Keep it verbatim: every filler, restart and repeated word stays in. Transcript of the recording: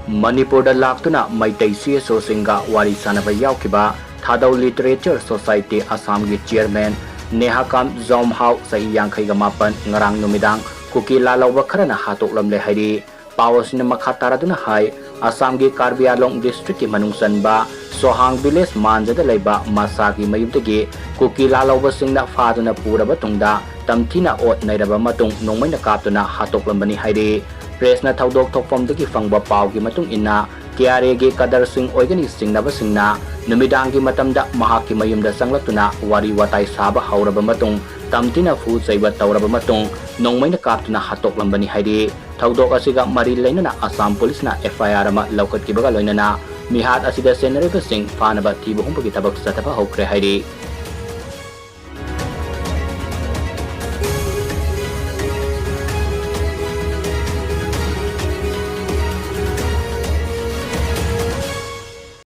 ꯃꯅꯤꯄꯨꯔꯗ ꯂꯥꯛꯇꯨꯅ Meitei C S ꯑꯣꯁꯤꯡꯒ ꯋꯥꯔꯤ ꯁꯥꯅꯕ ꯌꯥꯎꯈꯤꯕ ꯊꯥꯗꯧ ꯂꯤꯇꯔꯦꯆꯔ ꯁꯣꯁꯥꯏꯇꯤ ꯑꯁꯥꯝꯒꯤ ꯆꯤꯌꯔꯃꯦꯟ ꯅꯦꯍꯥꯀꯥꯝ ꯖꯣꯝꯍꯥꯎ, ꯆꯍꯤ ꯌꯥꯡꯈꯩꯒ ꯃꯥꯄꯟ, ꯉꯔꯥꯡ ꯅꯨꯃꯤꯗꯥꯡ ꯀꯨꯀꯤ ꯂꯥꯜꯍꯧꯕ ꯈꯔꯅ ꯍꯥꯠꯇꯣꯛꯂꯝꯂꯦ ꯍꯥꯏꯔꯤ꯫ ꯄꯥꯎ ꯑꯁꯤꯅ ꯃꯈꯥ ꯇꯥꯔꯗꯨꯅ ꯍꯥꯏ, ꯑꯁꯥꯝꯒꯤ ꯀꯥꯔꯕꯤ ꯑꯥꯂꯣꯡ ꯗꯤꯁꯇ꯭ꯔꯤꯛꯀꯤ ꯃꯅꯨꯡ ꯆꯟꯕ ꯁꯣꯍꯥꯡ ꯚꯤꯂꯦꯖ ꯃꯥꯟꯖꯗ ꯂꯩꯕ ꯃꯁꯥꯒꯤ ꯃꯌꯨꯝꯗꯒꯤ ꯀꯨꯀꯤ ꯂꯥꯜꯍꯧꯕꯁꯤꯡꯅ ꯐꯥꯗꯨꯅ ꯄꯨꯔꯕ ꯇꯨꯡꯗ ꯇꯝꯊꯤꯅ ꯑꯣꯠ ꯅꯩꯔꯕ ꯃꯇꯨꯡ ꯅꯣꯡꯃꯩꯅ ꯀꯥꯞꯇꯨꯅ ꯍꯥꯠꯇꯣꯛꯂꯝꯕꯅꯤ ꯍꯥꯏꯔꯤ꯫ ꯄ꯭ꯔꯦꯁꯅ ꯊꯧꯗꯣꯛ ꯊꯣꯛꯐꯝꯗꯒꯤ ꯐꯪꯕ ꯄꯥꯎꯒꯤ ꯃꯇꯨꯡ ꯏꯟꯅ, ꯀꯦ ꯑꯥꯔ ꯑꯦꯒꯤ ꯀꯗꯔꯁꯤꯡ ꯑꯣꯏꯒꯅꯤ ꯆꯤꯡꯅꯕꯁꯤꯡꯅ ꯅꯨꯃꯤꯗꯥꯡꯒꯤ ꯃꯇꯝꯗ ꯃꯍꯥꯛꯀꯤ ꯃꯌꯨꯝꯗ ꯆꯪꯂꯛꯇꯨꯅ ꯋꯥꯔꯤ ꯋꯥꯇꯥꯏ ꯁꯥꯕ ꯍꯧꯔꯕ ꯃꯇꯨꯡ, ꯇꯝꯊꯤꯅ ꯐꯨ ꯆꯩꯕ ꯇꯧꯔꯕ ꯃꯇꯨꯡ, ꯅꯣꯡꯃꯩꯅ ꯀꯥꯞꯇꯨꯅ ꯍꯥꯠꯇꯣꯛꯂꯝꯕꯅꯤ ꯍꯥꯏꯔꯤ꯫ ꯊꯧꯗꯣꯛ ꯑꯁꯤꯒ ꯃꯔꯤ ꯂꯩꯅꯅ ꯑꯁꯥꯝ ꯄꯨꯂꯤꯁꯅ ꯑꯦꯐ ꯑꯥꯏ ꯑꯥꯔ ꯑꯃ ꯂꯧꯈꯠꯈꯤꯕꯒ ꯂꯣꯏꯅꯅ ꯃꯤꯍꯥꯠ ꯑꯁꯤꯗ ꯆꯦꯟꯅꯔꯤꯕꯁꯤꯡ ꯐꯥꯅꯕ ꯊꯤꯕ ꯍꯨꯝꯕꯒꯤ ꯊꯕꯛ ꯆꯠꯊꯕ ꯍꯧꯈ꯭ꯔꯦ ꯍꯥꯏꯔꯤ꯫